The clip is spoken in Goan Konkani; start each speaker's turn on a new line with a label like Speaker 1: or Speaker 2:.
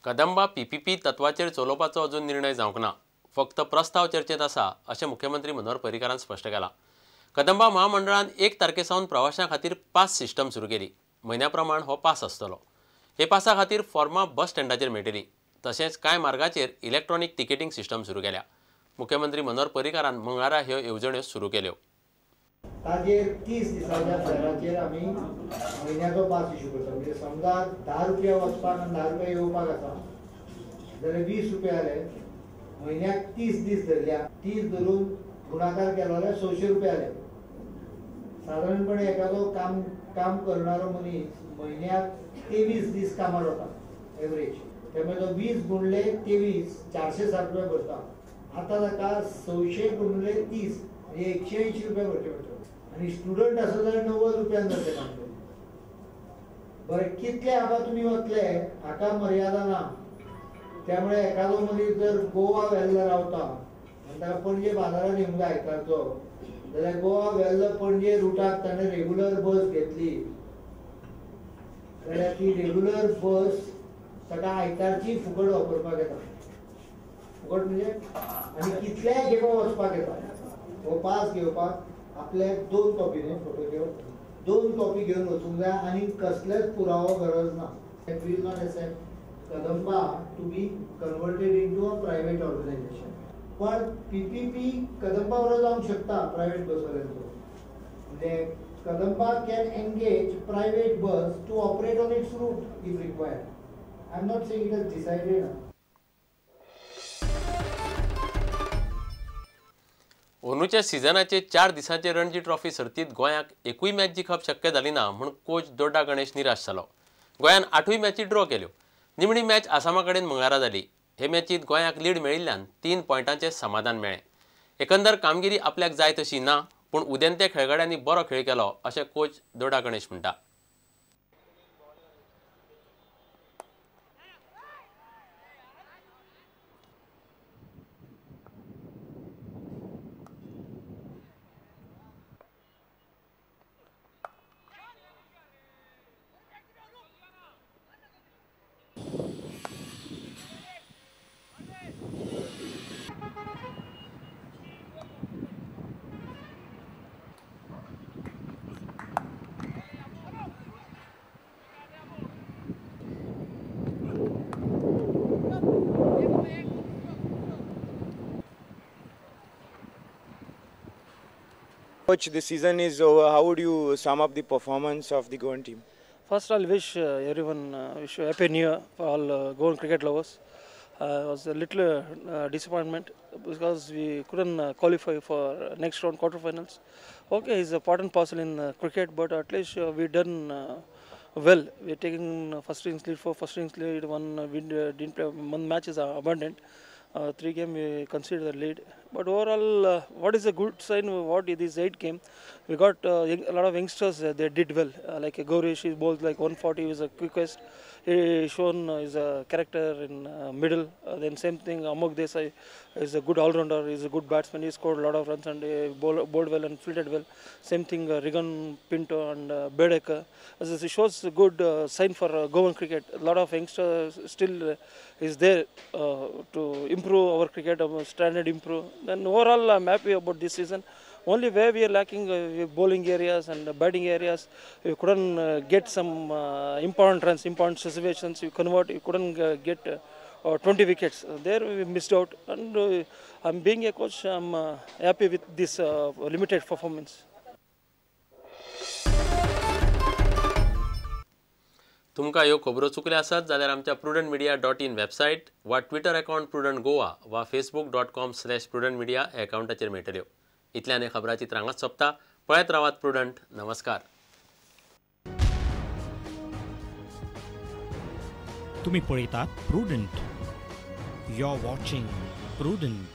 Speaker 1: कदंबा पीपीपी तत्वाचेर चलोवपाचो अजून निर्णय जावंक ना, फक्त प्रस्ताव चर्चेत आसा अशें मुख्यमंत्री मनोहर पर्रीकारान स्पश्ट केलां. कदंबा महामंडळान 1 तारखे सावन प्रवाशां खातीर पास सिस्टम सुरू केली. म्हयन्या प्रमाण हो पास आसतलो. हे पासा खातीर फॉर्मां बस स्टँडाचेर मेळटली. तशेंच कांय मार्गाचेर इलेक्ट्रॉनिक तिकेटींग सिस्टम सुरू केल्या. मुख्यमंत्री मनोहर पर्रीकारान मंगळारा ह्यो येवजण्यो सुरू केल्यो.
Speaker 2: ताजेर 30 दिसाच्या फेराचेर आमी म्हयन्याचो पास इश्यू करता. म्हणजे समजा 10 रुपया वचपाक आनी 10 रुपया येवपाक आसा जाल्यार 20 रुपया जाले. म्हयन्याक 30 दीस धरल्या, 30 धरून गुणाकार केलो जाल्यार 600 रुपया जाले. साधारणपणे एखादो काम करणारो मनीस म्हयन्याक 23 दीस कामार वता एवरेज. त्यामुळे तो 20 गुणले 23 460 रुपया भरता. आतां ताका 600 गुणले 30 म्हणजे 180 रुपया भरचे पडटा. आनी स्टुडंट आसा जाल्यार 90 रुपयान जातलें काम. बरें, कितले हाका तुमी वतले हाका मर्यादा ना. त्यामुळे एखादो मनीस जर गोवा वेल्ला रावता आनी ताका पणजे बाजारान येवंक जाय आयतारचो जाल्यार गोवा वेल्ला पणजे रुटाक ताणें रेगुलर बस घेतली जाल्यार ती रेगुलर बस ताका आयतारची फुकट वापरपाक येता. फुकट म्हणजे आनी कितल्याय खेपो वचपाक येता. हो पास घेवपाक आपल्याक 2 कॉपी न्हू फोटो घेवन 2 कॉपी घेवन वचूंक जाय आनी कसलेच पुरावो गरज ना. Will not accept Kadamba to be converted into a private organisation. पण पीपीपी कदंबा बरोबर जावंक शकता प्रायव्हेट बसवाल्यांचो. म्हणजे Kadamba can engage private bus to operate on its route if required. I am not saying it is decided.
Speaker 1: अंदूच्या सिजनाचे 4 दिसांचे रणजी ट्रॉफी सर्तींत गोंयाक एकूय मॅच जिखप शक्य जाली ना म्हूण कोच दोड्डा गणेश निराश जालो. गोंयान 8 मॅची ड्रॉ केल्यो. निमणी मॅच आसामा कडेन मंगळारा जाली. हे मॅचींत गोंयाक लीड मेळिल्ल्यान 3 पॉयंटांचें समाधान मेळ्ळें. एकंदर कामगिरी आपल्याक जाय तशी ना, पूण उदेंत्या खेळगड्यांनी बरो खेळ केलो अशें कोच दोड्डा गणेश म्हणटा.
Speaker 3: Coach, the season is over. How would you sum up the performance of the Goan team?
Speaker 4: First, I'll wish everyone wish you happy New Year for all Goan cricket lovers. It was a little disappointment because we couldn't qualify for next round quarterfinals. Okay, it's a part and parcel in cricket, but at least we done well. We're taking first innings lead for first innings lead. One we didn't play one match is abundant. 3 game we consider the lead, but overall what is a good sign, what this 8 game we got a lot of youngsters, they did well, like Gaurish, he bowled like 140, is the quickest, he shown his character in middle. Then same thing Amok Desai is a good all-rounder, is a good batsman, he scored a lot of runs and he bowled well and fielded well. Same thing Rigan Pinto and Bedekar. It shows a good sign for Goan cricket. A lot of youngsters still is there to improve our cricket, our standard improve. Then overall I'm happy about this season. Only where we are lacking bowling areas and batting areas, we couldn't get some important runs, important situations. You convert, you couldn't get 20 wickets. There we missed out. And I'm being a coach, I'm happy with this limited performance.
Speaker 1: तुमकां ह्यो खबरो चुकल्यो आसत जाल्यार आमच्या prudentmedia.in website वा ट्विटर अकाउंट प्रुडंट गोवा वा facebook.com/prudentmedia ह्या अकाउंटाचेर मेळटल्यो. इतल्यान हे खबराचित्र हांगाच सोंपता. पळयत रावात प्रुडंट. नमस्कार.
Speaker 5: तुम्ही पळयतात Prudent. You are watching Prudent.